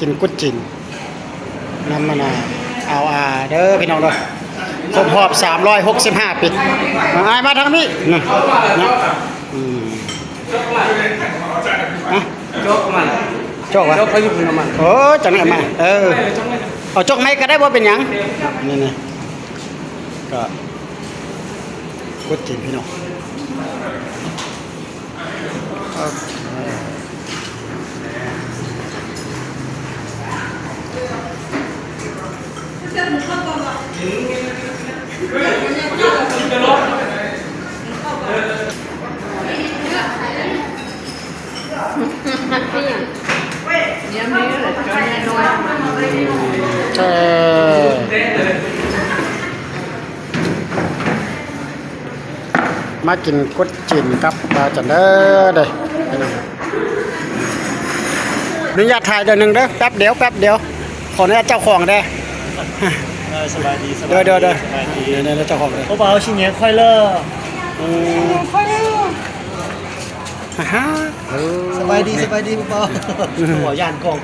ກິນກຸດຈີນນຳ ອັນນ່າ ອາວອາເດີພີ່ນ້ອງເດີ ຄົບຮອບສາມຮ້ອຍຫົກສິບຫ້າປີ. ອາ ອ້າຍມາທາງນີ້ນະ ນະ ອືມ ຮະ ໂຈກມັນ ໂຈກຫວາ ໂຈກເຂົາຢູ່ພຸ້ນນຳມັນ. ໂອ້ ຈັ່ງນັ້ນມາ ເອີ ເອົາໂຈກໃໝ່ກໍໄດ້ ບໍ່ເປັນຫຍັງ. ນີ້ໆ ກໍກຸດຈີນພີ່ນ້ອງ. ເອີ ມາກິນກຸດຈີນກັບບ່າວຈັນເດີ ເດີ ອະນຸຍາດຖ່າຍເດີໜຶ່ງເດີ ແປັບດຽວ ແປັບດຽວ ຂໍອະນຸຍາດເຈົ້າຂອງເດີ. ເອີ ສະບາຍດີ ສະບາຍດີ ເດີ ເດີ ເດີ ສະບາຍດີ ເດີ ເດີ ເຈົ້າຂອງເດີ. ໂອ້ ບ່າວ ຊິງແຍງຄອຍເລີ ອືມ ຄອຍເລີ ອາຮະ ເອີ ສະບາຍດີ ສະບາຍດີ ບ່າວ ບໍ່ຢ້ານກ້ອງ.